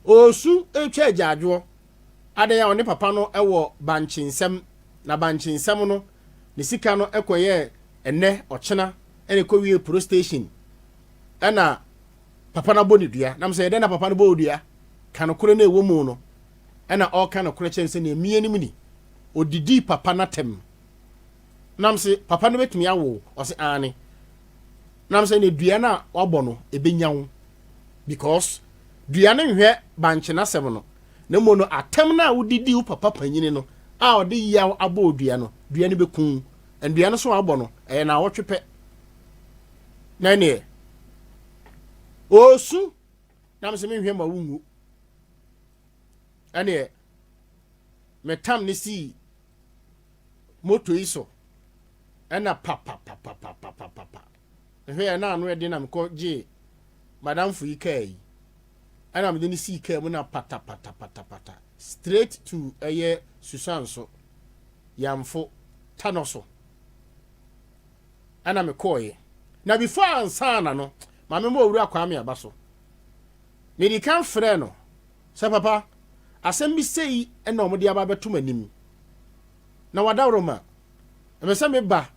Ɔresu retwa agyaadwoɔ. Adɛn a ɔne papa no wɔ bankye nsɛm, na bankye nsɛm no, ne sika no kɔyɛɛ ɛnnɛ, ɔkyena, ɛna ɛkɔwiee pro station, ɛna papa no abɔ ne dua. Nam sɛ, ɛdɛn na papa no bɔ wo dua? Ka nokorɛ no a ɛwɔ mu no. Ɛna ɔreka nokorɛ kyerɛ no sɛ nea mia nim ni. Ɔdidii papa no atɛm. Nam se, papa no bɛtumi awo wo? Ɔse, aane. Nam sɛ, ne dua no a wabɔ no, ɛbɛnya wo. Because dua no nhwɛ bankye n'asɛm no, na mmom no atɛm no a wode di wo papa panyini no a ɔde yaw abɔ wo dua no, dua no bɛku wo. And dua no so a wabɔ no, ɛyɛ naawɔtwe pɛ. Na ɛneɛ, ɔresu, na me sɛ menhwɛ ma wonwu. Ɛneɛ, metam ne sii moto yi so, ɛna papapapapapapa. Mehwɛ yɛ na ano ɛden na mekɔ gyee madamfo yi kaa yi ɛna mede no sii kaa mu na patapatapatapata straight to ɛyɛ Susanso Yamfo Tanɔ so ɛna mekɔɔyɛ na before ansana no maame ma owura Kwame aba so mede kan frɛ no sɛ papa asɛm bi sei ɛna ɔmode aba bɛto m'anim na wadaworoma Mepɛ sɛ meba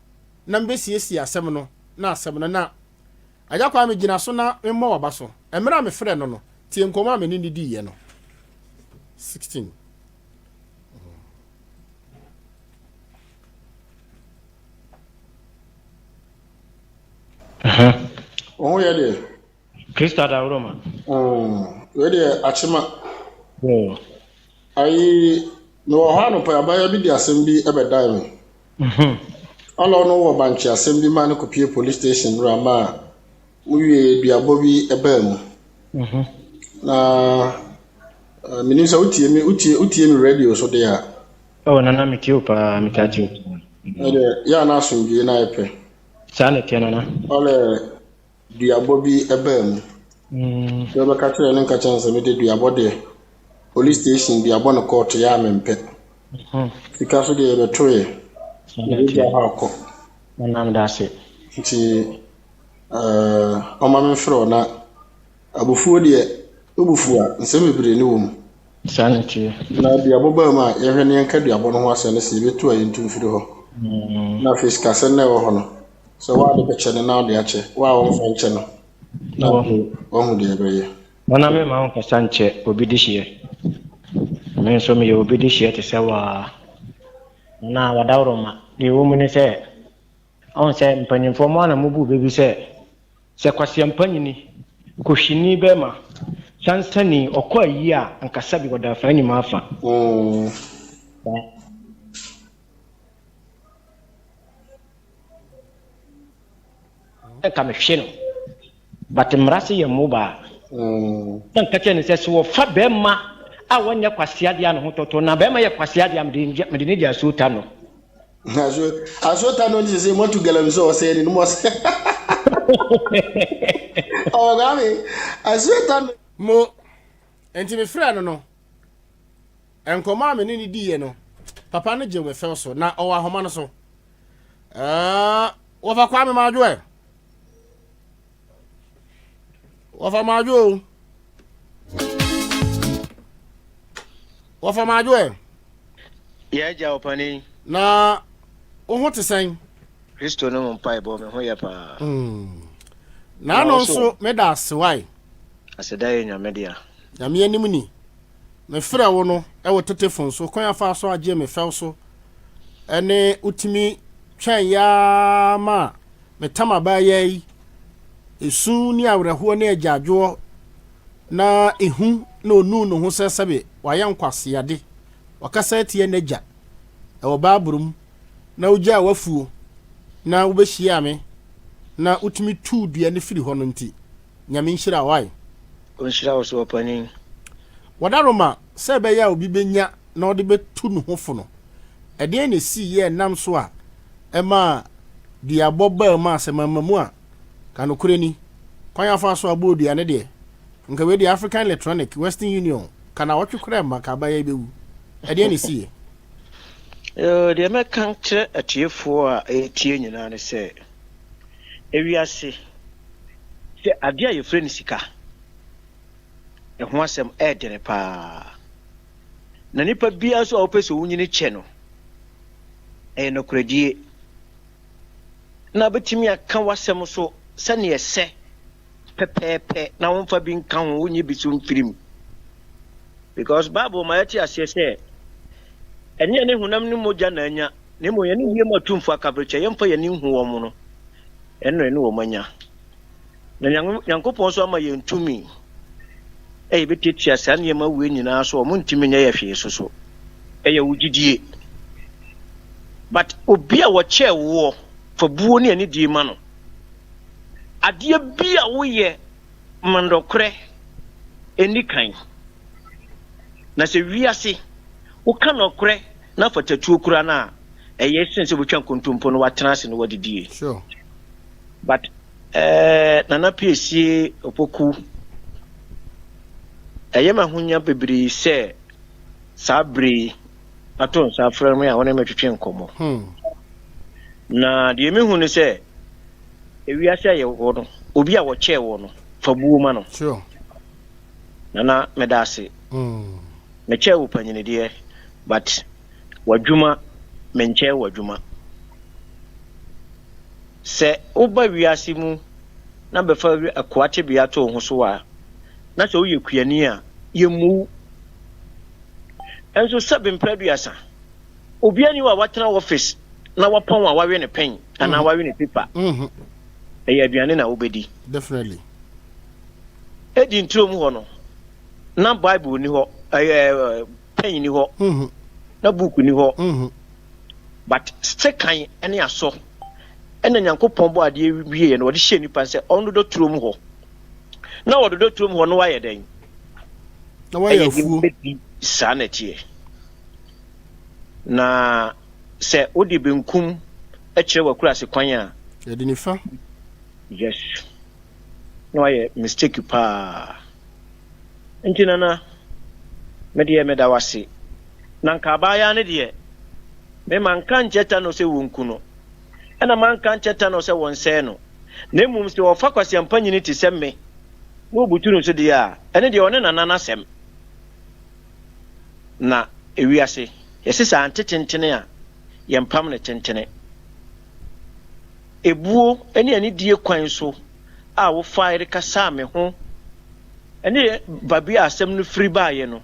na mebɛsiesie asɛm no na asɛm no na Agya Kwame gyina so na memmɔ w'aba so. Mmerɛ a mefrɛɛ no no, tie nkɔmmɔ a me ne no diiɛ no. 16. Wo ho yɛ deɛ? Kristo adaworoma. Wei deɛ akyema. Ayi, mewɔ hɔ anɔpa yi, abaayewa bi de asɛm bi bɛdae me. Ɔna ɔno wɔ bankye asɛm bi maa no kɔpie police station berɛ a maa wowie duabɔ bi baa mu. Na eh, menim sɛ wotie me wotie wotie me radio so deɛ a. Oh, nana metie wo paa, metaa tie wo paa. Ɛdeɛ yɛ a na asomdwie na ayɛ pɛ. Saa na ɛteɛ nana. Ɔlɛ duabɔ bi baa mu. Sɛ wobɛka kyerɛ no nka kyerɛ no sɛ mede duabɔ deɛ police station duabɔ no kɔɔto yɛ a mempɛ. Sika so deɛ yɛbɛtoeɛ na yɛgya hɔ akɔ. Nti ɔma memfrɛ wo na abufuo deɛ wobufu a nsɛm bebree ne wɔ mu. Saa na ɛteɛ. Na duabɔ baa mu a yɛhwɛ ne yɛnka duabɔ no ho asɛm no sɛ yɛbɛtu a yɛntu mfiri hɔ. Na afei sikasɛm no a ɛwɔ hɔ no Sɛ wo a wode bɛkyɛ no na wode akyɛ, wo a womfa nkyɛ no na afei woahu deɛ ɛbɛyɛ. Nana me ma wo nkasa nkyɛ obi dehyeɛ. Me nso meyɛ obi dehyeɛ te sɛ wo ara. Nana wadaworoma, deɛ ɛwɔ mu ne sɛ, ɔhu sɛ mpanyinfoɔ mo ara na mobu bɛ bi sɛ, sɛ kwaseampanyini, kohwini bɛɛma, sansani, ɔkɔ ayie a, anka sɛbe ɔda afaa nim afa. Nka mehwe no but mmara se yɛ mmo baa. Na nka kyerɛ no sɛ sɛ wɔfa bɛrima a wɔnyɛ kwasea deɛ a ne ho tɔtɔ na bɛrima yɛ kwasea deɛ a mede ne gya asuo ta no. Asuo ta no sɛ moatu galamsey ɔsɛe ne no mo ɔsɛ. Ɔwɔ asuo ta no. Mo nti mefrɛ no no Nkɔmmɔ a me ne no diiɛ no, papa no gyee me fɛw so. Na ɔwɔ ahoma no so. Uh, wɔfa Kwame Madwo ɛ. Wɔfa Madwo o. Wɔfa Madwo ɛ. Yɛ agya ɔpanin. Na wo ho te sɛn? Kristo no mu mpaebɔ me ho yɛ paa. Mm. Na ano nso meda ase wae. Aseda yɛ Nyame dea. Nyame anim ni. Mefrɛ wo no wɔ tetefon so, kwan a faa so agye me fɛw so ne wotumi twɛn yɛ ara ma metam abaayaa yi, esu ne awerɛhoɔ ne agyaadwoɔ na ehu na onuu ne ho sɛ sɛbe wayɛ nkwaseade, wakasa atia n'agya wɔ Bible mu na wogyaa w'afuo na wobɛhyiaa me na wotumi tuu dua no firi hɔ no nti, Nyame nhyira wo ae. Ɔnhyira wo so ɔpanin. Wɔdaroma, sɛ ɛbɛyɛ a obi bɛnya na ɔde bɛtu ne ho fo no, ɛdeɛn na ɛsii yɛɛ nam so a ɛmaa duabɔ baa mu a sɛ mamma mu a, ka nokorɛ ni, kwan a wɔfaa so a bɔɔ dua no deɛ, nka wei deɛ African Electronic, Western Union, ka naawɔtwe koraa mma, ka abaayewa yi bɛwu. Ɛdeɛn na ɛsiiɛ? Yoo, deɛ mɛka kyerɛ atiefoɔ a ɛretie nyinaa ne sɛ, ewiase, sɛ adeɛ a yɛfrɛ no sika. Ɛho asɛm ɛɛdene paa. Na nipa biara nso a wopɛ sɛ wonyini kyɛ no, ɛyɛ nokorɛdie. Na wobɛtumi aka w'asɛm so sɛdeɛ ɛsɛ pɛpɛɛpɛ na womfa bi nka ho, wonyi bi so mfiri mu. Because Bible ma yɛte aseɛ sɛ ɛnyɛ yɛne honam ne mogya na anya, na mmom yɛne wiem atumfoɔ akaberekyɛ, yɛmfa yɛn ani nhu wɔn no, ɛno na yɛne wɔn anya. Na Nyankopɔn nso ama yɛn tumi a yɛbɛtiatia saa nneɛma wei nyinaa so, wɔn ntumi nyɛ yɛ hwee so so. Ɛyɛ wo gyidie. But obi a wɔkyɛɛ woɔ, fa buo ne anidie ma no. Adeɛ bi a woyɛ ma nɔkorɛ nni kan. Na sɛ wiase woka nɔkorɛ na afatatuo kura no a, ɛyɛ sen sɛ wobɛtwa nkontompo na woatena ase na woadidie. Sure. But eh, Nana Piesie Opoku, ɛyɛ me ahonya bebree sɛ saa bere yi ato nsa afrɛ me a wo ne me twetwe nkɔmmɔ. Na deɛ mehu ne sɛ, ewiase a yɛwɔ no, obi a wɔkyɛɛ wɔ no, fa buo ma no. Sure. Nana, meda ase. Mekyɛɛ wo panyini deɛ, but w'adwuma, menkyɛɛ w'adwuma. Sɛ woba wiase mu na bɛfa akoa tebea to wo ho so a, na sɛ woyɛ kuani a, yɛmmu wo. Nso sɛbe mprɛ aduasa, obiara nni hɔ a watena office na wapɔn a wawe ne pɛn anaa wawe ne paper. Ɛyɛ aduane na wobɛdi. Definitely. Edi nturom hɔ no, na Bible ni hɔ, ɛyɛ pɛn ni hɔ, na book ni hɔ. But sekan ne asɔ ɛna Nyankopɔn bɔ adeɛ wieɛ no wɔde hyɛɛ nipa sɛ ɔndodɔ turom hɔ. Na wɔdodɔ turom hɔ no wayɛ dɛn? Na wayɛ afuo. Ɛyɛ saa na ɛteɛ. Na sɛ wode benkum kyerɛ w'akurase kwan a. Yɛde nifa. Yes. Na wayɛ mistake paa. Nti Nana, me deɛ meda wo ase. Na nka abaayaa no deɛ, me manka nkyerɛ Tano sɛ wɔnku no, ɛna manka nkyerɛ Tano sɛ wɔnsɛe no. Na mmom sɛ ɔfa kwasiampa nyini te sɛ me na ɔbutu no so deɛ a, ɛno deɛ ɔne Nana no asɛm. Na ewiase, yɛse sɛ ante tentene a, yɛmpam no tentene. Ebuo ne anidie kwan so a wofae de kasaa me ho ne baabi a asɛm no firi baeɛ no,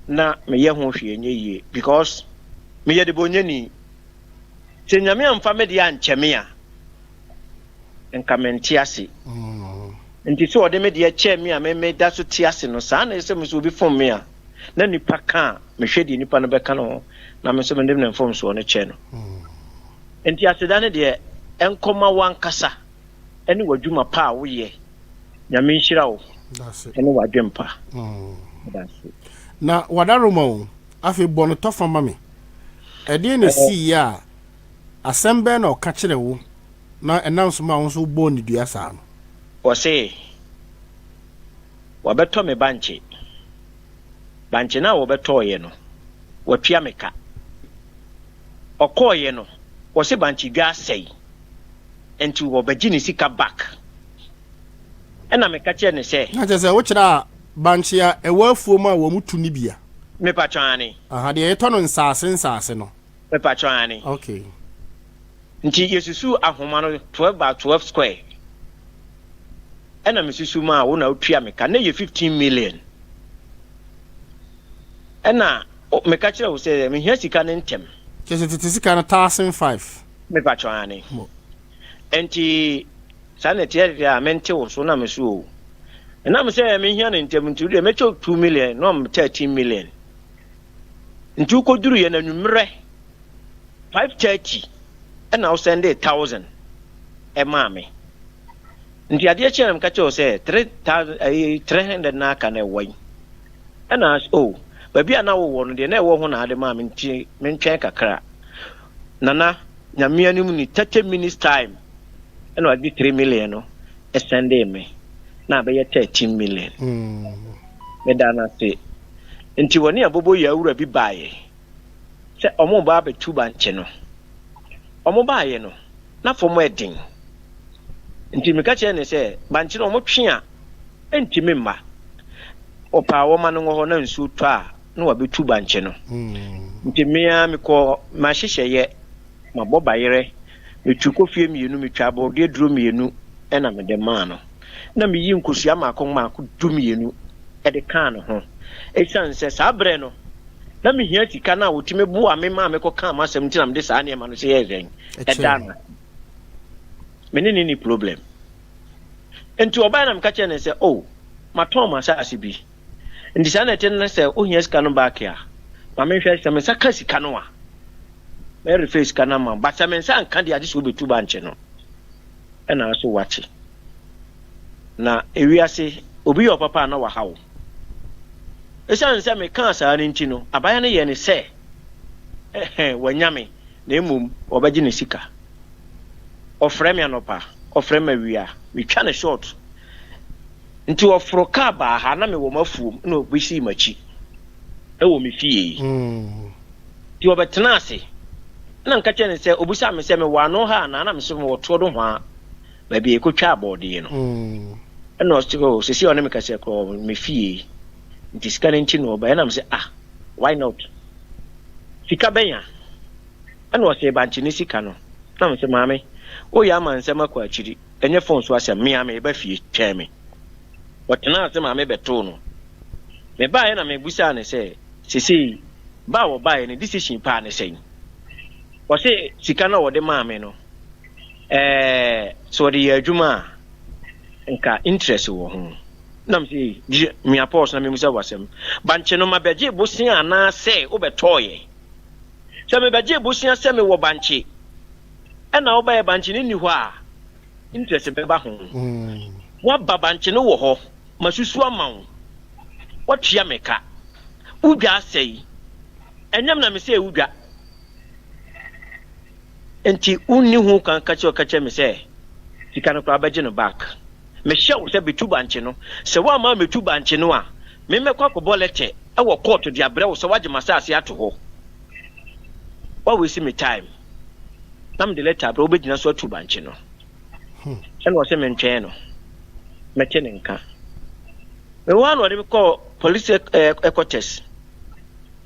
na meyɛ ho hwee nyɛ yie because meyɛ debɔnyɛni. Sɛ Nyame amfa me deɛ ankyɛ me a, nka mente ase. Nti sɛ ɔde me deɛ kyɛɛ me a me meda so te ase no, saa na ɛsɛ sɛ me nso obi fom me a, na nipa ka a, mehwɛ deɛ nipa no bɛka no ho na me nso mede ne mfomsoɔ no kyɛ no. Nti aseda no deɛ ɛnkɔma w'ankasa ne w'adwuma pa a woyɛ. Nyame nhyira wo ne w'adwempa. Medase. Na wadaroma o, afei bɔ no tɔfa ma me. Ɛdeɛn na ɛsiiɛ a asɛm bɛn na ɔka kyerɛɛ wo na ɛnam so maa wo nso wobɔɔ no dua saa no? Ɔse, Wɔbɛtɔ me bankye. Bankye no a wɔbɛtɔeɛ no, watua me ka. Ɔkɔeɛ no, wɔse bankye dwa asɛe, nti wɔbɛgye ne sika back. Ɛna meka kyerɛɛ no sɛ. Na kyerɛ sɛ wokyerɛ a bankye a ɛwɔ afuom a wɔtu no bi a? Mepatwɔ aane. Aha, deɛ yɛtɔ no nsaase nsaase no. Mepatwɔ aane. Okay. Nti yɛsusuu ahoma no 12 by 12 square. Ɛna mesusu maa wo na wotua me ka. Na ɛyɛ 15 million. Ɛna meka kyerɛ wo sɛ mehia sika no ntɛm. Kyerɛ sɛ tete sika no 1005. Mepatwɔ aane. Nti saa na ɛteɛ deɛ a mente wo so na me so o. Ɛnam sɛ mehia no ntɛm nti wodeɛ mɛkyɛ wo 2 million na ɔm 13 million. Nti wokɔduruiɛ no anwummerɛ 5:30 ɛna wo sɛndee 1000 ɛmaa me. Nti adeɛ kyeɛ na meka kyerɛ wo sɛ 3000 ɛyi 300 na aka no ɛwɔ yi. Ɛna o baabi a na wowɔ no deɛ na ɛwɔ ho na ade maa me nti mentwɛn kakra. Nana Nyame anim ni 30 minutes time ɛna ɔde 3 million no ɛsɛndee me na abɛyɛ 13 million. Meda no ase. Nti wɔne aboboyaa wura bi baeɛ sɛ wɔreba abɛtu bankye no. Wɔbaeɛ no, na fam yɛ den. Nti meka kyerɛɛ no sɛ bankye no wɔtwe a, ɛntumi mma. Ɔpɛ a wɔma no wɔ hɔ na nsuo tɔ a na wabɛtu bankye no. Nti me ara mekɔ m'ahyehyɛeɛ, mabɔ bayerɛ, metu kofie mmienu, metwa abɔdeɛ duro mmienu na mede maa no. Na meyi nkosua mmaako mmaako 12 de kaa ne ho. Ɛsiane sɛ saa berɛ no na mehia sika no a wɔtumi boa me maa mekɔkaa m'asɛm nti na mede saa nneɛma no sɛ yɛɛ dɛn ɛdaa no. Me ne no nni problem. Nti ɔbaeɛ na meka kyerɛɛ no sɛ, oh, matɔn m'asase bi. Nti saa na ɛte no sɛ ohia sika no back a, ma menhwɛ sɛ me nsa ka sika no a, mɛrefa sika no ama wo. But sɛ me nsa anka deɛ agye sɛ wobɛtu bankye no. Ɛna aso wakye. Na ewiase, obi yɛ ɔpapa a na waha wo. Esiane sɛ mekaa saa no nti no, abaayewa no yɛɛ no sɛ ɛhɛn, wanya me, na mmom ɔbɛgye ne sika. Ɔfrɛ me anɔpa, ɔfrɛ me awia, metwa no short. Nti ɔforo kaa baa ha na mewɔ m'afuom na ɔbɛsii m'akyi wɔ me fie. Nti ɔbɛtenaa ase na meka kyerɛɛ no sɛ, ɔbisaa me sɛ mewɔ ano ha anaa na mese mewɔ toɔ nohoa baabi a yɛkɔtwaa bɔɔdeɛ no. Ɛna ɔse oh seesei ɔne me kasa koraa ɔwɔ me fie nti sika no nti na ɔbaeɛ na mese ah why not sika bɛn a ɛna ɔse bankye ne sika no na mese maame woyɛ ama nsɛm akɔ akyiri. Ɛnyɛ fon so asɛm, me ara mereba fie, twɛn me. Ɔtenaa ase maa mebɛtoo no. Mebaeɛ na mebisaa no sɛ, seesei ba a wɔbaeɛ no decision paa ne sɛn? Ɔse sika no a wɔde maa me no, ɛɛ sɛ wɔde yɛ adwuma a, nka interest wɔ ho. Na mese, gye mia pɔs na memusa wo asɛm. Bankye no mabɛgye bosea anaasɛ wobɛtɔɔyɛ? Sɛ mebɛgye bosea sɛ mewɔ bankye ɛna wobaeɛ bankye no nni hɔ a, interest bɛba ho. Woaba bankye no wɔ hɔ, masusu ama wo, woatua me ka, wo dwa asɛe, ɛnyɛ me na mesɛe wo dwa. Nti wonni ho kwan ka kyerɛ ɔka kyerɛ me sɛ sika no koraa bɛgye no back. Mehyɛ wo sɛ bɛtu bankye no, sɛ woamma ammɛtu bankye no a, me mɛkɔ akɔbɔ lɛtɛ wɔ court de abrɛ wo sɛ woagye m'asase ato hɔ. Woawesi me time. Na mede lɛta abrɛ wo wobɛgyina so atu bankye no. Ɛna ɔse mentwɛn no, mɛte ne nka. Mewɔ hɔ a na ɔde me kɔɔ police headquarters.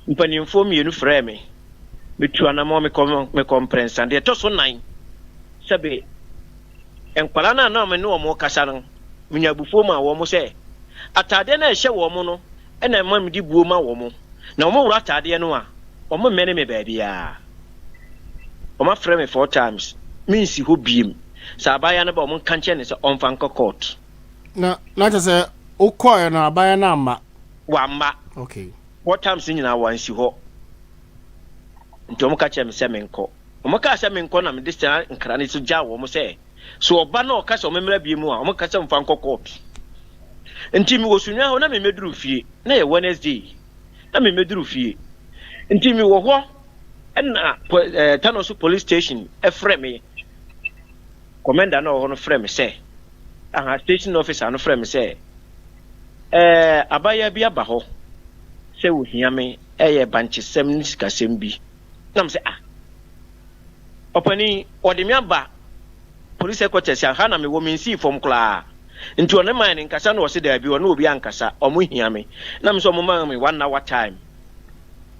Mpanimfoɔ mmienu frɛɛ me. Metu anamɔ mekɔ mekɔ mprɛnsa. Deɛ ɛtɔ so nan, sɛbe nkwadaa no a na me ne wɔn rekasa no, menya abufuo maa wɔn sɛ ataadeɛ no a ɛhyɛ wɔn no na ɛma mede buo ma wɔn. Na wɔworo ataadeɛ no a, wɔmmɛne me baabiara. Wɔafrɛ me four times, mensi hɔ biem. Sɛ abaayewa no ba a, wɔnka nkyerɛ no sɛ ɔmfa nkɔ court. Na na kyerɛ sɛ wokɔeɛ no abaayewa no amma? Wamma. Okay. Four times no nyinaa wansi hɔ. Nti wɔka kyerɛɛ me sɛ menkɔ. Wɔkaa sɛ menkɔ na mede saa nkra no nso gyaa wɔn sɛ, sɛ ɔba na ɔka sɛ wɔmmra biem a, wɔnka sɛ wɔmfa nkɔ court. Nti mewɔ Sunyani hɔ na memmɛduru fie. Na ɛyɛ Wednesday. Na memmɛduru fie. Nti mewɔ hɔ na eh, Tanoso police station frɛ me. Commander na ɔwɔ hɔ no frɛ me sɛ, aha, station officer no frɛ me sɛ, eh, abaayewa bi aba hɔ sɛ ohia me, ɛyɛ bankyesɛm ne sikasɛm bi. Na me sɛ, ah, ɔpanin, ɔde me aba police headquarters a, ha na mewɔ, mensii fam koraa. Nti ɔne man no nkasa na ɔse daabi, ɔne obi ankasa, ɔmo hia me. Na me sɛ ɔmo ma me one hour time.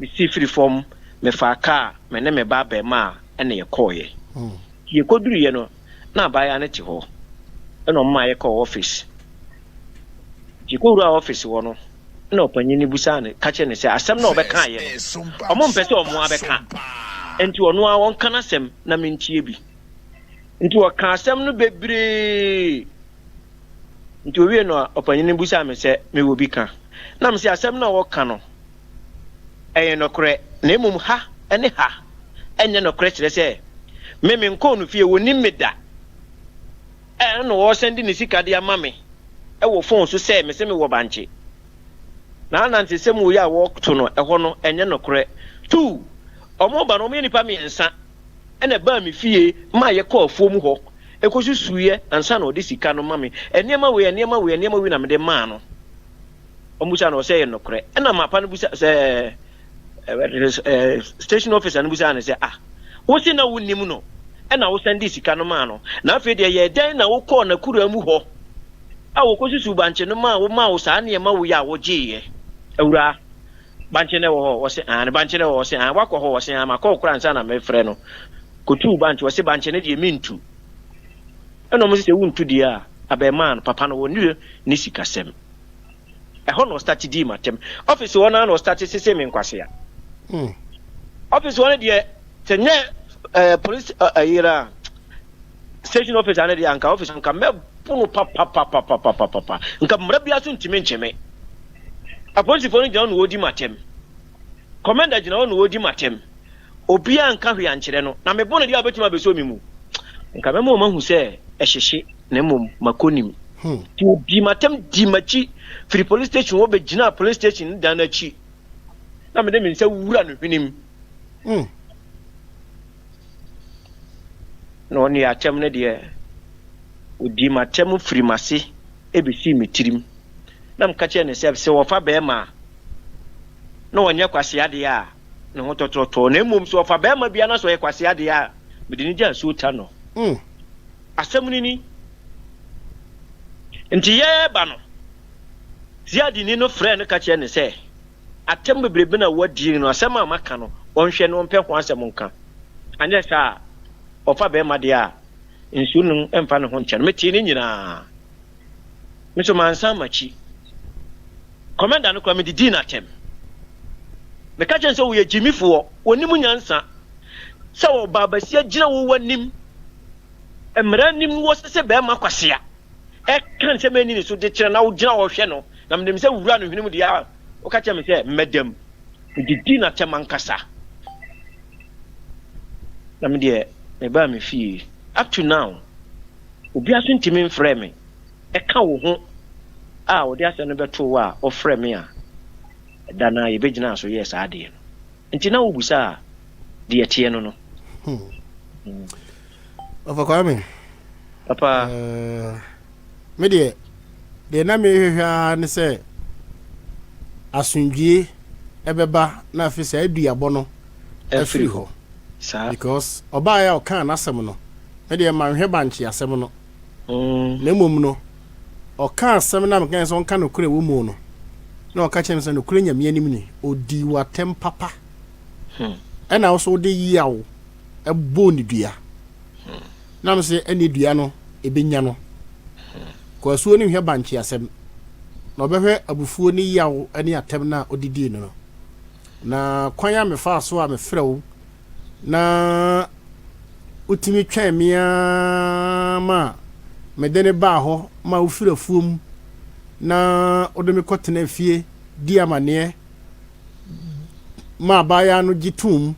Mesii firi fam, mefaa kaa, me ne me ba abarimaa na yɛkɔeɛ. Nti yɛkɔduruiɛ no, na abaayewa no te hɔ, ɛna ɔmaa yɛkɔɔ office. Nti yɛkɔwuraa office hɔ no, ɛna ɔpanyin no bisaa no, ka kyerɛɛ no sɛ asɛm no a ɔbɛkaeɛ no, wɔmpɛ sɛ ɔmo ara bɛka, nti ɔno ara ɔnka n'asɛm na mentie bi. Nti ɔkaa asɛm no bebree. Nti owiee no ɔpanyin no bisaa me sɛ mewɔ bi ka. Na mese asɛm no a ɔka no ɛyɛ nɔkorɛ na mmom ha ne ha ɛnyɛ nɔkorɛ kyerɛ sɛ me menkɔɔ no fie wɔnim me da ɛna ɔresɛnde ne sika de ama me ɛwɔ fon so sɛ mese mewɔ bankye na anansesɛm wei a wɔto no ɛhɔ no ɛnyɛ nɔkorɛ. Two, ɔmo ba no ɔmo yɛ nipa mmiɛnsa ɛna ɛbaa me fie maa yɛkɔɔ afuom hɔ ɛkɔsusuiɛ ansa na ɔde sika no ma me. Nneɛma wei, nneɛma wei, nneɛma wei na mede maa no. Wɔbusa no, ɔsɛ ɛyɛ nokorɛ. Ɛna mapa no busa sɛ, station officer no busa no sɛ, ah, wose na wonim no, ɛna wosan de sika no maa no, na afei deɛ yɛ dɛn na wokɔɔ n'akura mu hɔ? A wɔkɔsusuu bankye no maa womaa wo saa nneɛma wei a wogyeeɛ. Awuraa, bankye no wɔ hɔ? Ɔse, aane. Bankye no wɔ hɔ? Ɔse, aane. Woakɔ hɔ? Ɔse, aane. Makɔ hɔ koraa ansa na merefrɛ no. Kɔtuu bankye. Ɔse, bankye no deɛ mentu. Ɛna wɔn se, sɛ wontu deɛ a, abarimaa no, papa no, wɔnni ne sikasɛm. Ɛhɔ na ɔstate dii m'atɛm. Ɔfese hɔ no ara na ɔstate sesee me nkwasea. Ɔfese hɔ no deɛ, sɛ nyɛ eh, police eh, eh, Station officer no deɛ anka officer nka mɛbo no papapapapapapa nka mmara biara so ntumi nkye me. Apolisifoɔ no gyina hɔ na wɔredi m'atɛm. Commander gyina hɔ na wɔredi m'atɛm. Obiara nka hwee ankyerɛ no na mebo no deɛ a ɔbɛtumi abɛsɔ me mu. Nka mɛma wɔn ahu sɛ ɛhyehye na mmom makɔnim. Nti wɔdii m'atɛm dii m'akyi firi police station hɔ bɛgyinaa police station dan no akyi na mede me nsa wura no hwenem. Na ɔne atɛm no deɛ, ɔdii m'atɛm firi m'ase bɛsii me tirim. Na meka kyerɛɛ no sɛ, sɛ wɔfa barima a, na ɔnyɛ kwasea deɛ a, ne ho tɔtorɔtɔɔ, na mmom sɛ ɔfa barima biara na sɛ ɔyɛ kwasea deɛ a, mede no gya asuo ta no. Asɛm no ni. Nti yɛreba no, Ziadini no frɛɛ no ka kyerɛɛ no sɛ, Atɛm bebrebe na wɔadi no, asɛm a maka no, ɔnhwɛ na ɔmpɛ ho asɛm nka. Anyɛ saa a, ɔfa barima deɛ a, nsuo no mfa ne ho nkyɛ no. Metee ne nyinaa. Me nso mansan m'akyi. Kɔmɛnda no koraa, mede dii no atɛm. Meka kyerɛɛ no sɛ ɔyɛ gyimifoɔ, ɔnnim nyansa. Sɛ ɔbaa basia gyina wo w'anim, mmara anim wɔsese barima kwasea. Ɛka nsɛm a ɛnni ne so de kyerɛ na wogyina hɔ hwɛ no, na menim sɛ wura no hwene mu deɛ a, woka kyerɛ me sɛ mmɛda mu. Medidii no atɛm ankasa. Na me deɛ, mebaa me fie. Up to now, obiara nso ntumi mfrɛɛ me. Ɛka wo ho a wɔde asɛm no bɛtoo wo a wɔfrɛ me a, ɛda no ara yɛbɛgyinaa so yɛɛ saa adeɛ no. Nti na wobisa a, deɛ ɛteɛ no no. Ɔfa Kwame. Papa. Uh, me deɛ, deɛ na mehwehwɛ ara ne sɛ asomdwie ɛbɛba na afei saa aduabɔ no afiri hɔ. Saa. Because ɔbaeɛ a ɔkaa n'asɛm no, me deɛ manhwɛ bankye asɛm no. Na mmom no, ɔkaa asɛm no a mekae sɛ ɔnka nokorɛ wɔ mu no, na ɔka kyerɛ me sɛ nokorɛ Nyame anim ni, ɔdii wo atɛm papa. Ɛna wo so wode yaw bɔɔ ne dua. Na me sɛ ɛne dua no ɛbɛnya no. Kɔ asuo no nhwɛ bankye asɛm, na ɔbɛhwɛ abufuo ne yaw ne atɛm no a ɔde dii no no. Na kwan a mefaa so a mefrɛ wo na wotumi twɛn me ara ma mede no baa hɔ ma wofiri afuom na wode me kɔtena fie di amanneɛ ma abaayewa no gye toom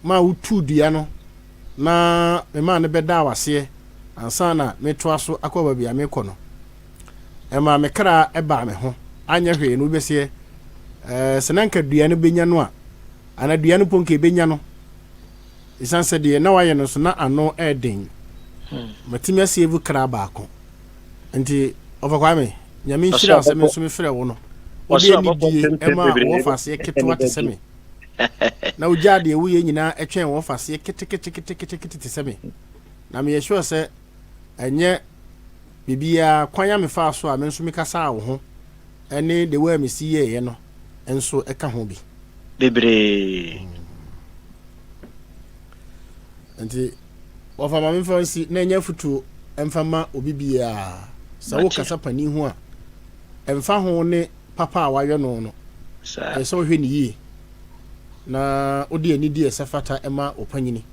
ma wotuu dua no na memaa no bɛdaa w'aseɛ ansa na metoa so akɔ baabi a mekɔ no. Ɛmaa me kra baa me ho. Anyɛ hwee no wobɛseɛ ɛɛ sɛ na nka dua no bɛnya no a Ana dua no mpo nka ebenya no? Esiane sɛ deɛ na wayɛ no nso na ano yɛ den. Matumi asave kra baako. Nti Ɔfa Kwame, Nyame nhyira wo sɛ me nso mefrɛ wo no. Wode anidie ma wo wɔfaseɛ ketewa te sɛ me. Na wogyaa deɛ woyɛ nyinaa twɛn wo wɔfaseɛ keteketeketekete te sɛ me. Na meyɛ sure sɛ ɛnyɛ biribiara kwan a mefaa so a me nso mekasaa wo ho ne the way a mesi yɛeɛ no nso ka ho bi. Bebree. Nti wɔfa ma memfa nsi na ɛnyɛ afotuo mfa ma obi biara sɛ wokasa panin ho a ɛmfa ho ne papa a wayɛ no no ɛsɛ sɛ wohwɛ ne yie na wode anidie a ɛsɛ fata ma wo panyini.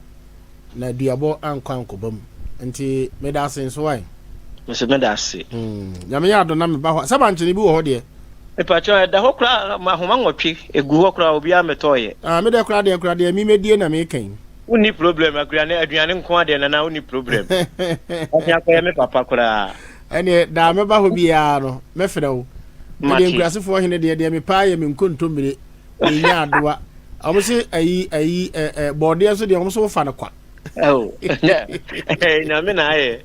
Na duabɔ ankɔ ankɔba mu. Nti meda ase nso wae. Mese meda ase. Nyame yɛ adom na meba hɔ a. Sɛ bankyene bi wɔ hɔ deɛ. Mepakyɛw ɛda hɔ koraa ahoma nwɔtwe egu hɔ koraa obiara mmɛtɔɔyɛ. Ah me deɛ koraa deɛ koraa deɛ me mɛdie na meka yi. Wonni problem aduane aduane nko ara deɛ nana wonni problem. Ɔse akɔyɛ me papa koraa. Ɛneɛ daa mɛba hɔ biara no mɛfrɛ wo. Medeɛ nkurasefoɔ hene deɛ deɛ mepɛ ara yɛ me nkontommire. Menya adowa. Wɔn se ayi ayi ɛ ɛ bɔɔdeɛ nso deɛ wɔn nso wofa no kwa. Nyame na ayɛ.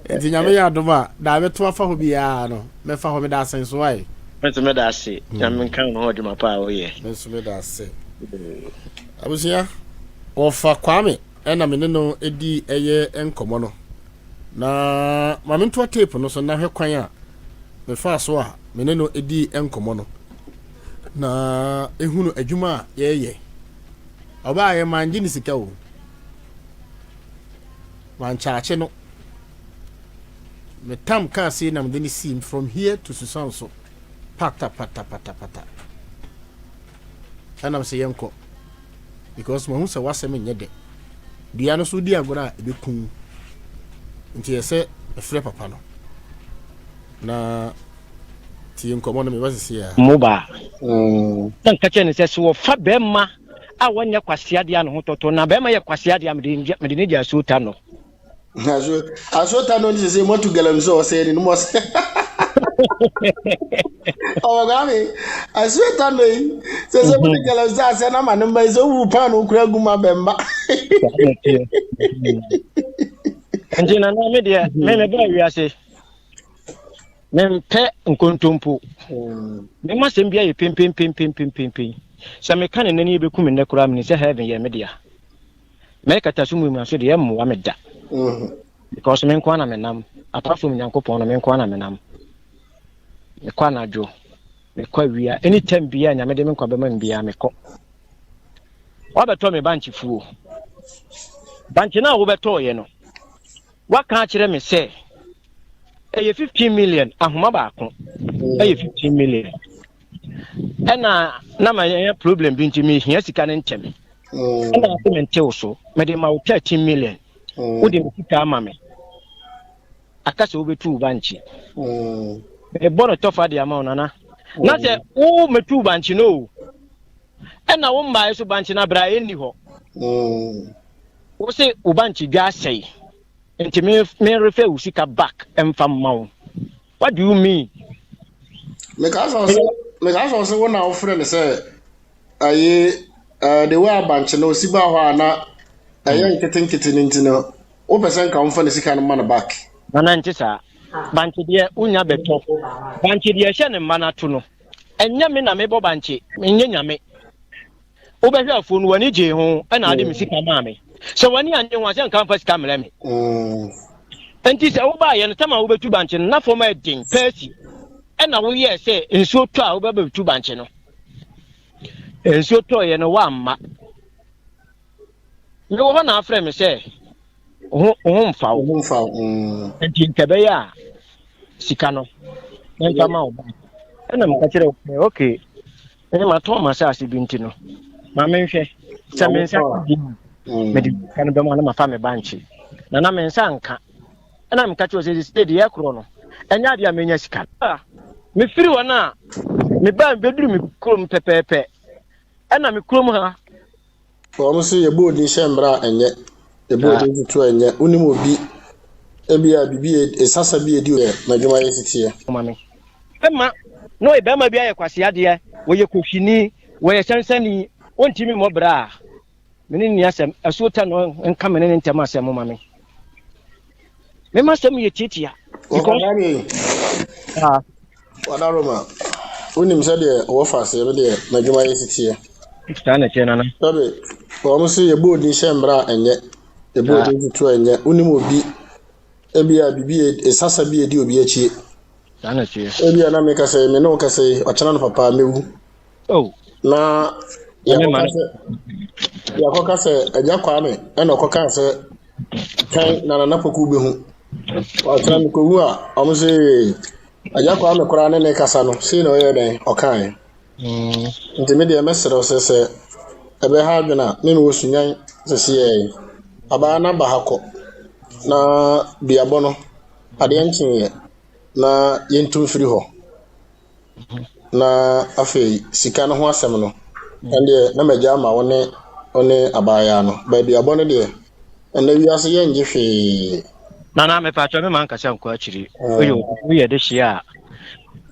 Nti nyame yɛ adom a daa mɛto afa hɔ biara no mɛfa hɔ meda ase nso ayɛ. Me nso meda ase. Nyame nka wo ho adwuma pa a woyɛ. Me nso meda ase. Abusua wɔfa Kwame ɛna me ne no di ɛyɛ nkɔmmɔ no. Na ma mentoa tape no so na hwɛ kwan a. mefaa so a me ne no dii nkɔmmɔ no, na ehunu adwuma a yɛreyɛ. Ɔbaeɛ, mangye ne sika o. Mankyakye no. Metam kaa sei na mede no siim from here to Susanso. Pata pata pata pata. Ɛnam sɛ yɛnkɔ. Because mahu sɛ w'asɛm nyɛ dɛ. Dua no so wodi agorɔ a ɛbɛku wo. Nti yɛ sɛ mefrɛ papa no. Na tie nkɔmmɔ no meba sisi a. Mo ba. Na nka kyerɛ no sɛ, sɛ wɔfa bɛrima a wɔnyɛ kwasea deɛ a ne ho tɔtɔ, na bɛrima yɛ kwasea deɛ a mede ne gya asuo ta no. Asuo ta no ne sɛ moatu galamsey ɔsɛe ne no mu ɔsɛ. Ɔwɔ Kwame, asuo ta no yi sɛ sɛ mode galamsey asɛ na ma ne mma yi sɛ wowu paano kura gu ma bɛmba. Nti na na me deɛ me mebaa wiase mempɛ nkontompo. Mema asɛm bi ayɛ pempempempempempen. Sɛ meka ne nnɛ ne yɛbɛku me nnɛ koraa menim sɛ heaven yɛ me dea. Mɛkata so muamua so deɛ ɛmmoa me da. Because me nko ara na menam. Apart from Nyankopɔn no, me nko ara na menam. Mekɔ anadwo, mekɔ awia, anytime biara Nyame de me nkwa bɛma me biara mekɔ. Wabɛtɔ me bankye fuo. Bankye no a wobɛtɔɔyɛ no, waka akyerɛ me sɛ ɛyɛ 15 million ahoma baako ɛyɛ 15 million. Ɛna na ma yɛn problem bi nti mehia sika no ntɛm. Ɛna ase mente wo so mede ma wo 13 million. Wode me sika ama me. Aka sɛ wobɛtu wo bankye. Mebɔ no tɔfa de ama wo nana. Na sɛ wo mɛtu wo bankye no o. Ɛna wo mmaeɛ so bankye no abra ɛnni hɔ. Wo se wo bankye dwa asɛe. Nti me me refer wo sika back ɛmfa mma wo. What do you mean? Meka sɛ ɔse meka sɛ ɔse wo na wofrɛ no sɛ ayi ɛɛ the way abankye no osi baa hɔ a na ɛyɛ nketenkete no nti no wopɛ sɛ nka womfa ne sika no ma no back. Nana nte saa. Bankye deɛ wonya bɛtɔ. Bankye deɛ ɛhyɛ ne mma no ato no. Ɛnyɛ me na mebɔ bankye, menyɛ nyame. Wobɛhwɛ afuo no w'ani gyee ho ɛna ade me sika maa me. Sɛ w'ani annye ho a sɛ nka mfa sika mmerɛ me. Nti sɛ wobaayɛ no tam a wobɛtu bankye no na fam ɛden pɛɛsi ɛna woyɛɛ sɛ nsuo tɔ a wobɛbɛtu bankye no. Nsuo tɔeɛ no woamma. Mewɔ hɔ na afrɛ me sɛ wo ho mfa wo. Wo ho mfa wo. Mm. Nti nka ɛbɛyɛ a sika no mɛmfa ma wo ba. Ɛna meka kyerɛ wo sɛ okay, me matɔn m'asase bi nti no ma menhwɛ sɛ me nsa ka bi a mm. mede sika no bɛma na mafa me bankye. Na na me nsa nka. Ɛna meka kyerɛ wo sɛ sɛ deɛ ɛkorɔ no ɛnyɛ adeɛ a menya sika. Mefiri hɔ no a mebaa mebɛduru me kurom pɛpɛɛpɛ ɛna me kurom ha Wɔn se yɛbɔ odin hyɛ mmara a ɛnyɛ, yɛbɔ odin tutu a ɛnyɛ. Wonim obi, ebia biribi a sasa bi a edi yɛ n'adwuma yɛ siteɛ. Ma me. Ɛma na ɔyɛ barima bi ayɛ kwasea deɛ, wɔyɛ kohwini, wɔyɛ sansani, ɔntumi mmɔ bra a, me ne nni asɛm. Asuo ta no nka me ne ne ntɛm asɛm ma me. Me m'asɛm yɛ tiatia. Because. Ah. Wadaroma, wonim sɛdeɛ wɔfa aseɛ me deɛ m'adwuma yɛ siteɛ. Saa na ɛteɛ nana. Sɛbe, wɔn se yɛbɔ odin hyɛ mmara a ɛnyɛ, yɛbɔ odin tutu a ɛnyɛ. Wonim obi, ebia biribi esasa bi edi obi akyi. Saa na ɛteɛ. Ebia na meka sɛ me ne wo kasa yi, ɔkyena no papa mewu. Oh. Na yɛakɔka sɛ yɛakɔka sɛ agya Kwame ɛna ɔkɔka sɛ twɛn na Nana Poku bɛhu. Ɔkyena mekɔhu a, ɔmo se agya Kwame koraa ne ne kasa no, sei na ɔyɛ dɛn ɔkaeɛ. Nti me deɛ mɛsrɛ wo sɛ sɛ ɛbɛha adwene a, me mewɔ Sunyani seesei yi. Abaa no aba ha kɔ na duabɔ no, adeɛ nkyeeɛ na yɛntu mfiri hɔ. Na afei sika no ho asɛm no, ɛndeɛ na magya ama wo ne wo ne abaayaa no. Baaduabɔ no deɛ, ɛnnɛ wiase yɛngye hwee. Nana mepatwɔ me ma nkasa nkɔ akyiri. Woyɛ woyɛ de hyia a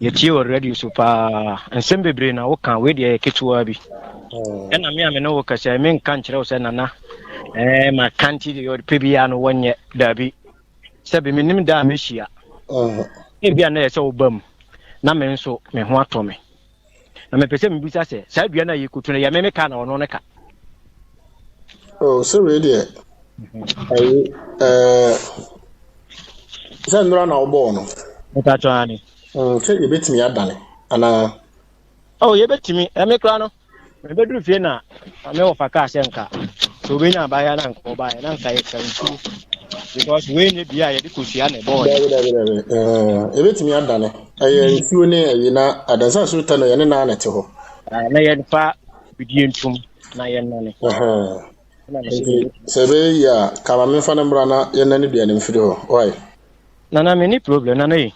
yɛtie wɔ radio so paa. Nsɛm bebree na woka wei deɛ yɛ ketewa bi. Ɛna me a me ne wo kasa menka nkyerɛ wo sɛ nana ɛɛ maka nti deɛ ɔpɛ biara no wɔnyɛ daabi. Sɛbi menim da a mɛhyia. Ebia na ɛyɛ sɛ woba mu na me nso me ho atɔ me. Na mepɛ sɛ mebisa sɛ saa dua no a yɛkɔtu no yɛ me me ka na ɔno ne ka? Oh, sɛ wei deɛ ayi ɛɛ sɛ nnora na wobɔɔ no. Mepatɔ ane. Sɛ yɛbɛtumi adane anaa? Oh, yɛbɛtumi. Ɛme koraa no, mebɛduru fie na me wɔfa kaa sɛ nka sɛ obɛnya abaayewa na nka ɔbaeɛ na nka yɛka nsuo because wei nyɛ bia a yɛde kosua na ɛbɔɔ Dabi, dabi, dabi. Ɛbɛtumi adane. Ɛyɛ nsuo ne ɛyi na adansa so tɛ no yɛne naa na ɛte hɔ. Na yɛmfa bidie ntom na yɛnnane. Nti sɛ ɛbɛyɛ yie a, ka ma memfa no mmra na yɛnnane dua no mfiri hɔ. Why? Nana, menni problem, Nana yi.